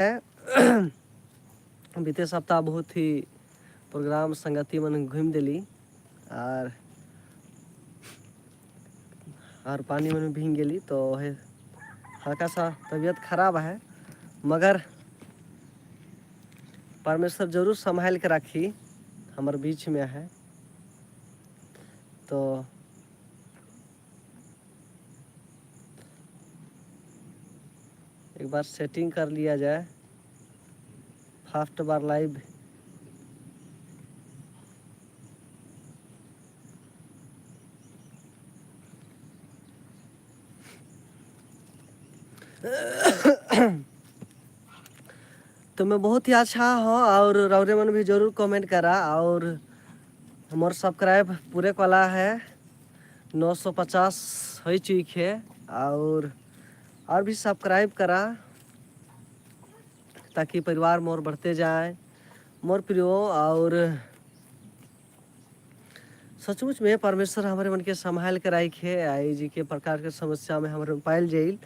है। बीते सप्ताह बहुत ही प्रोग्राम संगति मन घूम दिली और और पानी मन में भींग गेली, तो है हल्का सा तबीयत खराब है, मगर परमेश्वर जरूर संभाल के राखी, हमारे बीच में है। तो एक बार सेटिंग कर लिया जाए फर्स्ट बार लाइव। तो मैं बहुत ही अच्छा हूँ और रौरे मन भी जरूर कमेंट करा। और हमार सब्सक्राइब पूरे वाला है, 950 हो चुकी है और भी सब्सक्राइब करा ताकि परिवार मोर बढ़ते जाए मोर प्रियो। और सचमुच में परमेश्वर हमारे मन के संभाल कर आई है। आई जी के प्रकार के समस्या में हमारे पायल जाइल,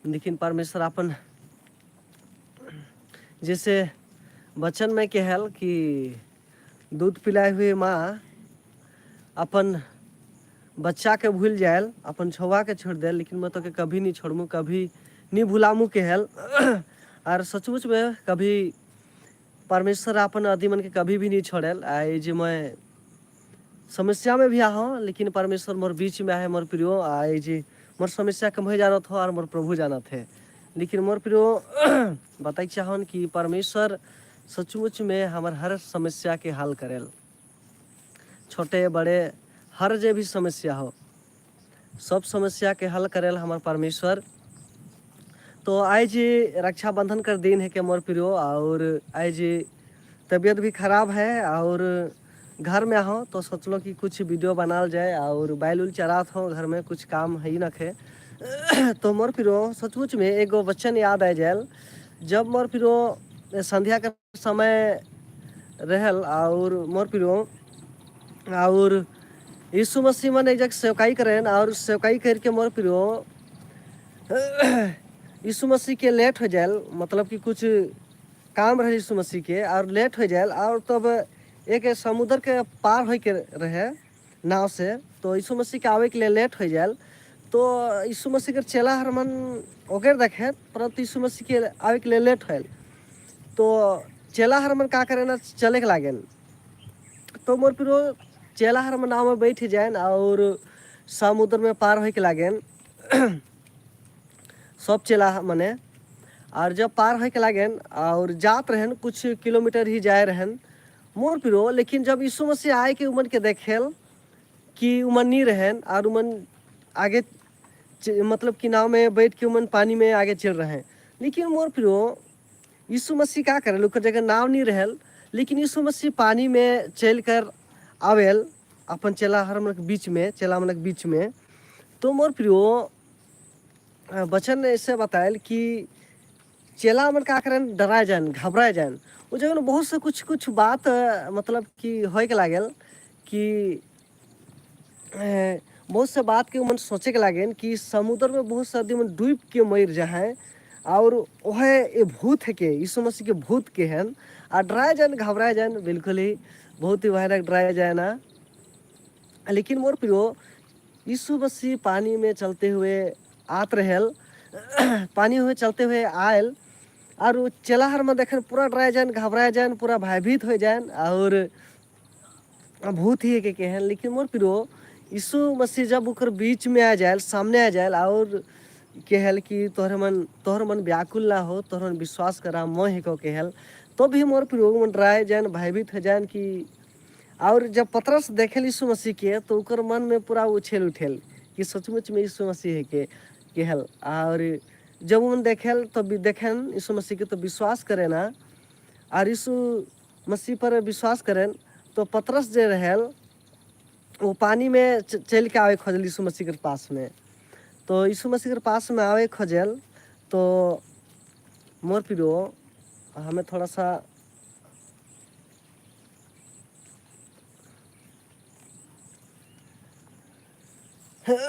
लेकिन परमेश्वर अपन जैसे वचन में कहल कि दूध पिलाए हुए माँ अपन बच्चा के भूल जायल, अपन छौआ के छोड़ दे, लेकिन मैं तो के कभी नहीं छोड़मू, कभी नहीं भुलामू कहल। और सचमुच में कभी परमेश्वर अपन आदि मन के कभी भी नहीं छोड़ेल। आई जे मैं समस्या में भी आहो, लेकिन परमेश्वर मोर बीच में आए मोर प्रियो। आई जी मोर समस्या कम हो जानत हो और मोर प्रभु जानत है। लेकिन मोर प्रियो, बताई चाहन कि परमेश्वर सचमुच में हमार हर समस्या के हल करेल, छोटे बड़े हर जे भी समस्या हो, सब समस्या के हल करेल हमार परमेश्वर। तो आज रक्षाबंधन कर दिन है के मोर प्रियो, और आज तबीयत भी खराब है और घर में हो तो सोचलो कि कुछ वीडियो बनाल जाए और बैल उल चरात हो, घर में कुछ काम है ही न खे। तो मोर प्रियो, सचमुच में एगो वचन याद आ जायल जब मोर प्रियो संध्या के समय रहल और मोर प्रियो और यीशु मसीह मन एक जगह सेवकाई करेन और सेवकाई करके मोर प्रियो यीशु मसीह के लेट हो जायल, मतलब कि कुछ काम रहे यीशु मसीह के और लेट हो जायल। और तब एक समुद्र के पार हो के रहे नाव से, तो यीशु मसीह के आवे के लिए लेट हो जायल। तो यीशु मसीह के चेला हर मन ओकर देखे, परंतु यीशु मसीह के आवे के लिए लेट होयल। तो चेला हर मन का करे ना, चले के लागेन। तो मोर प्रियो, चेला हर मन नाव में बैठ जाए और समुद्र में पार होए के लागेन सब चेला मने। और जब पार होए के लागेन और जात रहन, कुछ किलोमीटर ही जाए रहन मोर प्रियो, लेकिन जब यीशु मसीह आए के उमन के देखेल कि उमन नहीं रहन और उमन आगे मतलब कि नाव में बैठ के उमन पानी में आगे चल रहे हैं। लेकिन मोर प्रियो, यीशु मसीह का करेल, ओकर जगह नाव नहीं रहल, लेकिन यीशु मसीह पानी में चल कर आवेल अपन चेला हर मन के बीच में, चेला मन के बीच में। तो मोर प्रियो, वचन ऐसे बतायल कि चेला मन का करेन, डराए जान, घबराए जान। वो जगह बहुत से कुछ कुछ बात मतलब कि होए के लागल कि बहुत से बात के मन सोचे के लागेन कि समुद्र में बहुत से आदमी मन डूब के मर जाए और वह ये भूत है के यीशु मसीह के भूत के हन। आ डराए जान, घबराए जान, बिल्कुल ही बहुत ही भयानक डराए जाए ना। लेकिन मोर प्रियो, यीशु मसीह पानी में चलते हुए आत रहल, पानी हुए चलते हुए आयल और वो चेला हर में देखन पूरा डराए जान, घबराए जान, पूरा भयभीत हो जान और भूत ही के हैं। लेकिन मोर प्रियो, यीशु मसीह जब ओकर बीच में आ जाए, सामने आ जाए और कहल कि तोहर मन व्याकुल ना हो, तोहर मन विश्वास करा, मैं ही को कहल। तो भी मोर प्रियो, मन डराए जान, भयभीत हो जान कि। और जब पतरस देखेल यीशु मसीह के तो ओकर मन में पूरा उछेल उठेल कि सचमुच में यीशु मसीह है के कहल। और जब उन देखेल तो भी देखेन यीशु मसीह के तो विश्वास करे ना और यीशु मसीह पर विश्वास करेन। तो पतरस जे रहल वो पानी में चल के आवे खोजल यीशु मसीह के पास में। तो यीशु मसीह के पास में आवे खोजल। तो मोर प्रियो, हमें थोड़ा सा